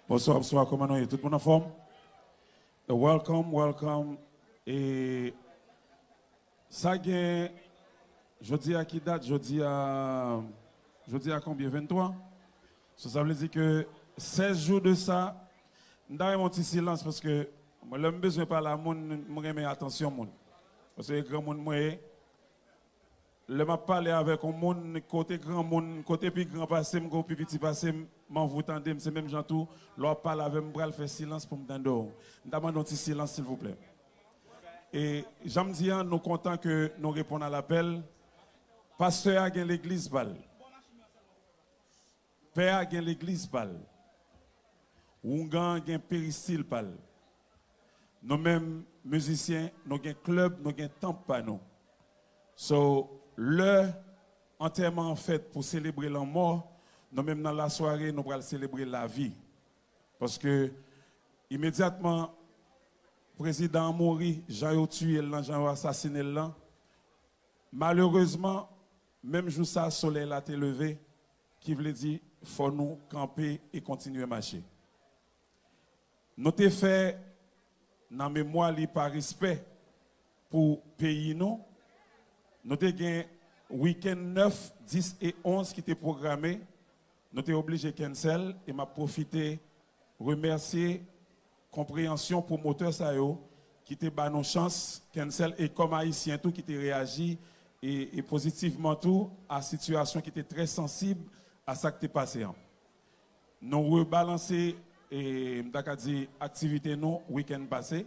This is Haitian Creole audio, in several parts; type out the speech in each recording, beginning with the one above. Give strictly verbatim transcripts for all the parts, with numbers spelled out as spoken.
Bonswa, bonswa, kòman nou ye? Tout moun anfòm? Welcome, welcome. E sa gen, jodi a ki dat? Jodi a, jodi a konbyen? Venntwa. So, sa vle di ke sèz jou de sa, m ta renmen yon ti silans paske mwen, lè m bezwen pale a moun, m renmen atansyon moun. Paske e granmoun mwen ye. Lè m ap pale avèk yon moun, kote granmoun, kote pi gran pase m, kote pi piti pase m, m anvi w tande m. Se menm jan tou, lè w ap pale avè m, m pral fè silans pou m tande w. M ta mande yon ti silans, silvouplè. E jan m di an, nou kontan ke nou reponn a lapèl. Pastè a gen legliz pa l. Pè a gen legliz pa l. Oungan an gen peristil pa l. Nou menm, mizisyen, nou gen klèb, nou gen tanp pa nou. So, lè antèman an fèt pou selebre lanmò, nou menm nan lasware, nou pral selebre lavi. Paske imedyatman prezidan an mouri, jan yo tiye l lan, jan yo asasinen l lan, malerezman, menm jou sa a, solèy la te leve, ki vle di fò nou kanpe e kontinye mache. Nou te fè, nan memwa li, pa respè pou peyi nou, nou te gen wikenn nèf, dis e onz ki te pwograme, nou te oblije cancel, e m ap pwofite remèsye konpreyansyon pwomotè sa yo ki te ba nou chans cancel, e kòm Ayisyen tou ki te reyaji e, e pozitivman tou a sitiyasyon ki te trè sansib a sa k te pase an. Nou rebalanse, e, m ta ka di, aktivite nou wikenn pase,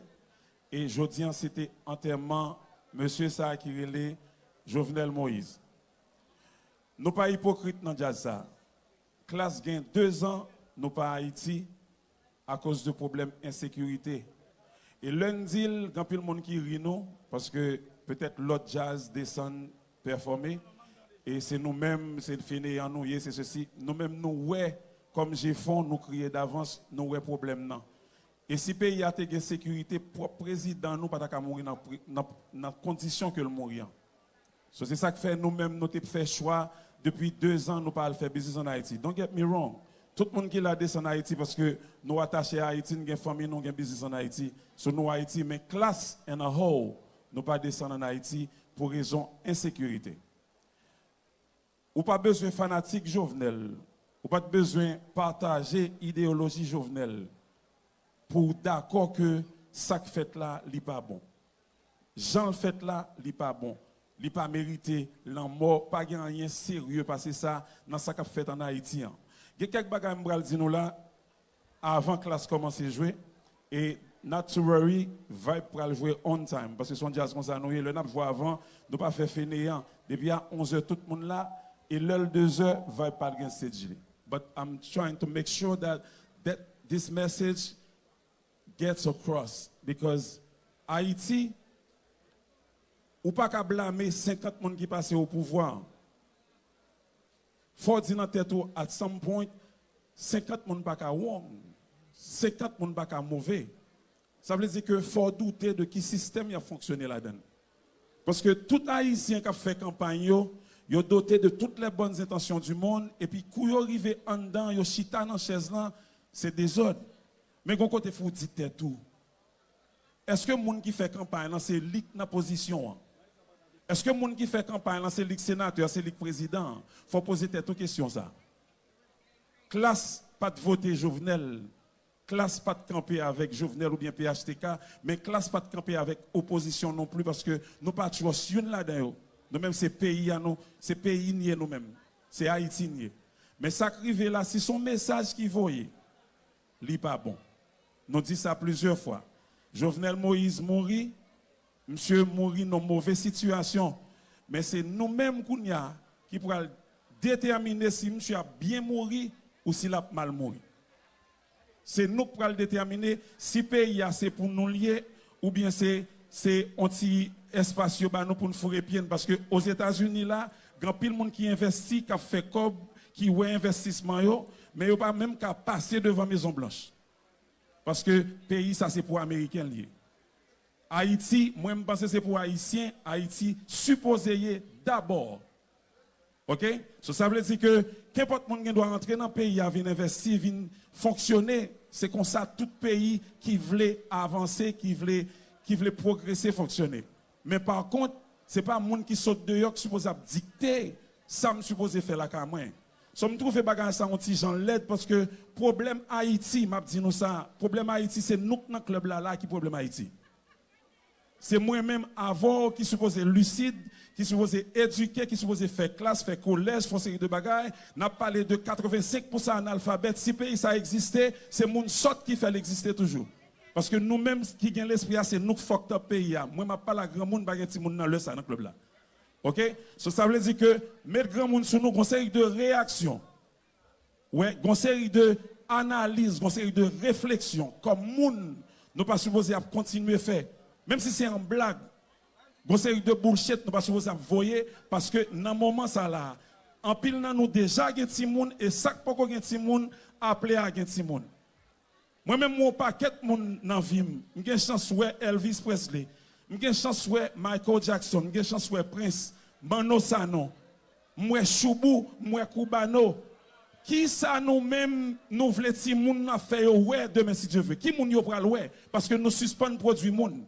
e jodi an se te antèman mesye sa a ki rele Jovenel Moïse. Nou pa ipokrit nan djaz sa. Klass gen dezan nou pa Ayiti akoz de pwoblèm ensekirite. E lè n di l, gen anpil moun ki ri nou, paske petèt lòt djaz desann pèfòme, e se nou menm, se feneyan nou ye, se sesi. Nou menm nou wè, kòm Jefon, nou kriye davans, nou wè pwoblèm nan. E si peyi a te gen sekirite, pwòp prezidan nou pa ta ka mouri nan pri-, nan, nan kondisyon ke l mouri an. So, se sa k fè nou menm, nou te fè chwa depi dezan nou pa al fè biznis ann Ayiti. Don't get me wrong. Tout moun ki la desann Ayiti paske nou atache a Ayiti, n gen fanmi nou, gen biznis ann Ayiti. So, nou Ayiti, men Klass and a whole, nou pa desann ann Ayiti pou rezon ensekirite. Ou pa bezwen fanatik Jovenel, ou pa t bezwen pataje ideyoloji Jovenel pou w dakò ke sa k fèt la, li pa bon. Jan l fèt la, li pa bon. Li pa merite lanmò, pa gen anyen serye pase sa nan sa k ap fèt ann Ayiti an. Gen kèk bagay m pral di nou la, avan Klass kòmanse jwe, e not to worry, Vibe pral jwe on time, paske se yon djaz konsa nou ye, lè n ap jwe avan, nou pa fè feneyan, depi a onz è tout moun la, e lè l dezè, Vibe pa t gen stage li. But I'm trying to make sure that, that this message gets across, because Ayiti, ou pa ka blame senkant moun ki pase o pouvwa an. Fò w di nan tèt ou, at some point, senkant moun pa ka wrong, senkant moun pa ka move. Sa vle di ke fò w doute de ki sistèm y ap fonksyone ladan l. Paske tout Ayisyen k ap fè kanpay yo, yo dote de toutes les bonnes intentions du monde, epi kou yo rive anndan, yo chita nan chèz lan, se dezòd. Men gon kote fò w di tèt ou, èske moun ki fè kanpay lan se li k nan pozisyon an? Èske moun ki fè kanpay lan se li k senatè, se li k prezidan an? Fò w poze tèt ou kesyon sa. Klass pa t vote Jovenel. Klass pa t kanpe avèk Jovenel oubyen P H T K, men Klass pa t kanpe avèk opozisyon non pli, paske nou pa trust youn ladan yo. Nou menm se peyi a nou, se peyi n ye nou menm. Se Ayiti n ye. Men sa k rive la, si se yon mesaj ki voye, li pa bon. Nou di sa plizyè fwa. Jovenel Moïse mouri, misye mouri nan move sitiyasyon. Men se nou menm kounye a ki pral detèmine si misye ap byen mouri ou si l ap mal mouri. Se nou k pral detèmine si peyi a se pou nou l ye, oubyen se, se yon ti espas yo ba nou pou n foure pye n. Paske Ozetazini la, gen anpil moun ki envèsti, k ap fè kòb, ki wè envèstisman yo, men yo pa menm ka pase devan Mezon Blanch. Paske peyi sa se pou Ameriken l ye. Ayiti, mwen m panse se pou Ayisyen, Ayiti sipoze ye dabò. Ok? So, sa vle di ke kenpòt moun gen dwa antre nan peyi a, vin envesti, vin fonksyone. Se konsa tout peyi ki vle avanse, ki vle, ki vle pwogrese, fonksyone. Men pa kont, se pa moun ki sot deyò ki sipoze ap dikte sa m sipoze fè lakay mwen. So, m twouve bagay sa yon ti jan lèd paske pwoblèm Ayiti, m ap di nou sa, pwoblèm Ayiti se nou k nan klèb la la ki pwoblèm Ayiti. Se mwen menm avè w ki sipoze lisid, ki sipoze edike, ki sipoze fè klas, fè kolèj, fè yon seri de bagay. N ap pale de katrevensenk pousan analfabèt. Si peyi sa egziste, se moun sòt ki fè l egziste toujou. Paske nou menm ki gen lespri a, se nou k fucked up peyi a. Mwen, m ap pale ak granmoun, pa gen timoun nan lè sa nan klèb la. Ok? So, sa vle di ke met granmoun sou nou, gon seri de reyaksyon. Wè, gon seri de analiz, gon seri de refleksyon kòm moun nou pa sipoze ap kontinye fè. Menm si se an blag, gon seri de bullshit nou pa sipoze ap voye, paske nan moman sa la, anpil nan nou deja gen timoun, e sa k poko gen timoun, aple a gen timoun. Mwen menm, m wè yon pakèt moun nan vi m. M gen chans wè Elvis Presley. M gen chans wè Michael Jackson. M gen chans wè Prince, Manno Sanon. M wè Choubou, m wè Cubano. Kisa nou menm nou vle timoun n ap fè yo wè demen, si Dye vle? Ki moun yo pral wè? Paske nou sispann pwodui moun.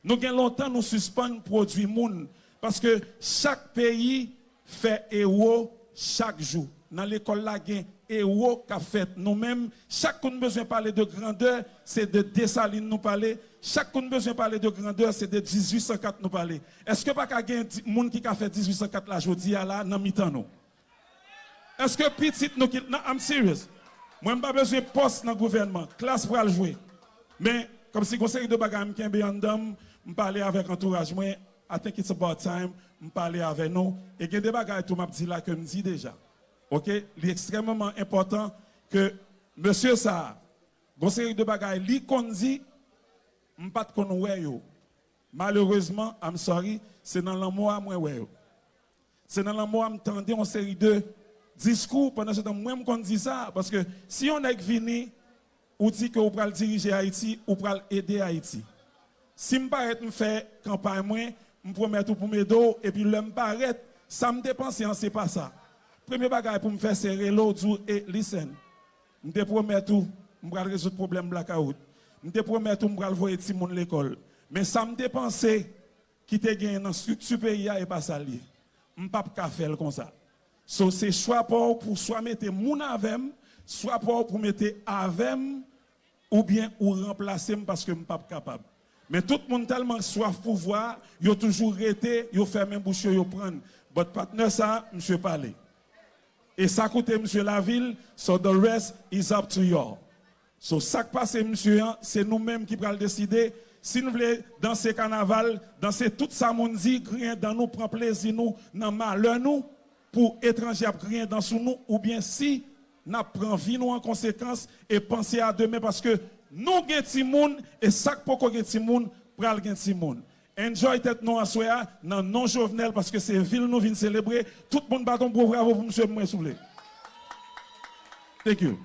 Nou gen lontan nou sispann pwodui moun, paske chak peyi fè ewo chak jou. Nan lekòl la, gen ewo k ap fèt. Nou menm, chak kou n bezwen pale de grandè, se de Desalin nou pale. Chak kou n bezwen pale de grandè, se de dizuit san kat nou pale. Èske pa ka gen di- moun ki ka fè dizuit san kat la jodi a la nan mitan nou? Èske pitit nou ki, non, I'm serious. Mwen, m pa bezwen pòs nan gouvènman. Klas pral jwe. Men, kòmsi gon seri de bagay m kenbe anndan m, m pale avèk antouraj mwen, I think it's about time m pale avè nou. E gen de bagay tou m ap di la ke m di deja. Ok? Li ekstrèmeman enpòtan ke mesye sa a, gon seri de bagay li konn di, m pa t konn wè yo. Malerezman, I'm sorry, se nan lanmò a mwen wè yo. Se nan lanmò a m tande yon seri de diskou, pandan se tan mwen m konn di sa, paske si yon nèg vini, ou di ke ou pral dirije Ayiti, ou pral ede Ayiti. Si m parèt m fè kanpay mwen, m pwomèt ou pou m ede w, epi lè m parèt, sa m te panse an se pa sa. Premye bagay pou m fè se rele w, di w, e listen, m te pwomèt ou m pral rezoud pwoblèm blakawout. M te pwomèt ou m pral voye timoun lekòl. Men sa m te panse ki te genyen nan estrikti peyi a, e pa sa l ye. M p ap ka fè l konsa. So, se chwa pa w pou swa mete moun avè m, swa pa w pou mete avè m, oubyen ou ranplase m paske m p ap kapab. Men tout moun tèlman swaf pouvwa, yo toujou rete, yo fèmen bouch yo, yo prann. But patnè sa, misye pale. E sa koute misye lavil, so the rest is up to y'all. So, sa k pase misye an, se nou menm ki pral deside. Si n vle danse kanaval, danse tout sa moun di, griyen dan nou, pran plezi nou nan malè nou, pou etranje ap griyen dan sou nou, oubyen si n ap pran vi nou an konsekans e panse a demen, paske nou gen timoun, e sa k poko gen timoun, pral gen timoun. Enjoy tèt nou aswè a, nan non Jovenel, paske se vil nou vin selebre. Tout moun bat yon gwo bravo pou misye pou mwen, souple. Thank you.